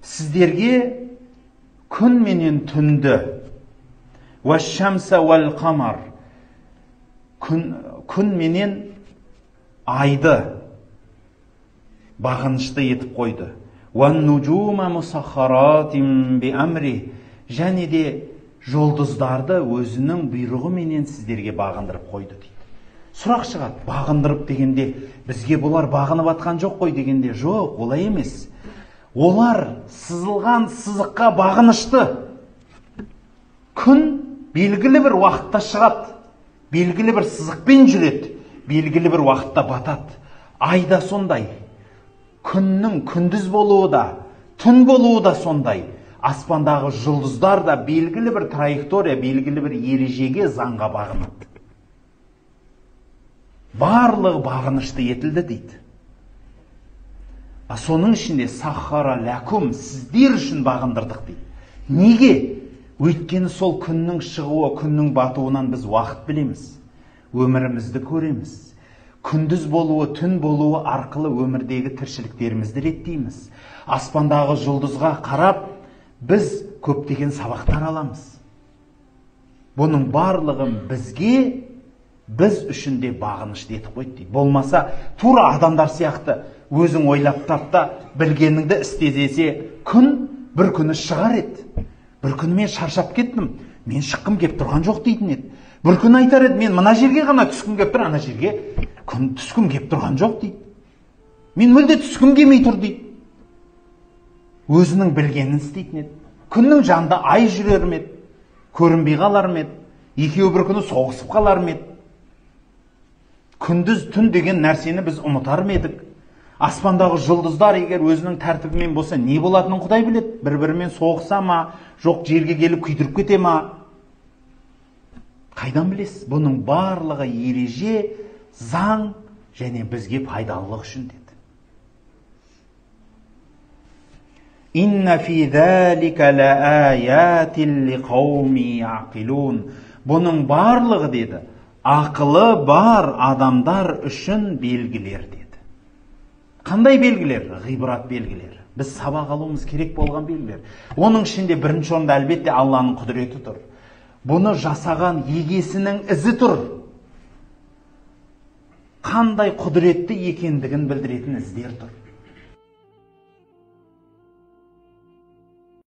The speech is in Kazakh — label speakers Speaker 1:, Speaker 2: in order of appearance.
Speaker 1: Сіздерге күн менен түнді, күн менен айды бағынышты етіп қойды. Және де жұлдыздарды өзінің бұйрығыменен сіздерге бағындырып қойды дейді. Сұрақ шығады, бағындырып дегенде бізге бұлар бағынып атқан жоқ қой дегенде, жоқ, олай емес. Олар сызылған сызыққа бағынышты. Күн белгілі бір уақытта шығады, белгілі бір сызықпен жүреді, белгілі бір уақытта батады. Ай да сондай. Күннің күндіз болуы да, түн болуы да сондай. Аспандағы жұлдыздар да белгілі бір траектория, белгілі бір ережеге, заңға бағынады. Барлығы бағынышты етілді дейді. А соның ішінде сахара ләкум, сіздер үшін бағындырдық дейді. Неге? Өйткені сол күннің шығуы, күннің батуынан біз уақыт білеміз, өмірімізді көреміз. Күндіз болуы, түн болуы арқылы өмірдегі тіршіліктерімізді реттейміз. Аспандағы жұлдызға қарап біз көптеген сабақтар аламыз. Бұның барлығын бізге, біз үшін де бағынышты етіп қойды дейді. Болмаса, тура адамдар сияқты өзің ойлап тап та білгеніңді істе десе, күн бір күні шығар еді. Бір күні мен шаршап кеттім, мен шыққым кеп тұрған жоқ дейтін еді. Бір күні айтар еді, мен мына жерге ғана түскім кеп тұр, ана жерге күн түскім кеп тұрған жоқ дейді. Мен мүлде түскім келмей тұр дейді. Өзінің білгенін істейтін еді. Күннің жанында ай жүрер ме еді, көрінбей қалар ма еді, екеуі бір күні соғысып қалар ма еді. Күндіз түн деген нәрсені біз ұмытар ма едік? Аспандағы жұлдыздар егер өзінің тәртібімен болса, не болатынын Құдай біледі. Бір-бірімен соғыса ма, жоқ жерге келіп күйдіріп кете ма? Қайдан білесіз? Бұның барлығы ереже, заң және бізге пайдалылық үшін деді. Инна фи залика лааятин лиқауми яқилун. Бұның барлығы деді, ақылы бар адамдар үшін белгілер деді. Қандай белгілер? Ғибрат белгілері. Біз сабақ алуымыз керек болған белгілер. Оның ішінде бірінші орында әлбетте Алланың құдіреті тұр. Бұны жасаған егесінің ізі тұр. Қандай құдіретті екендігін білдіретін іздер тұр.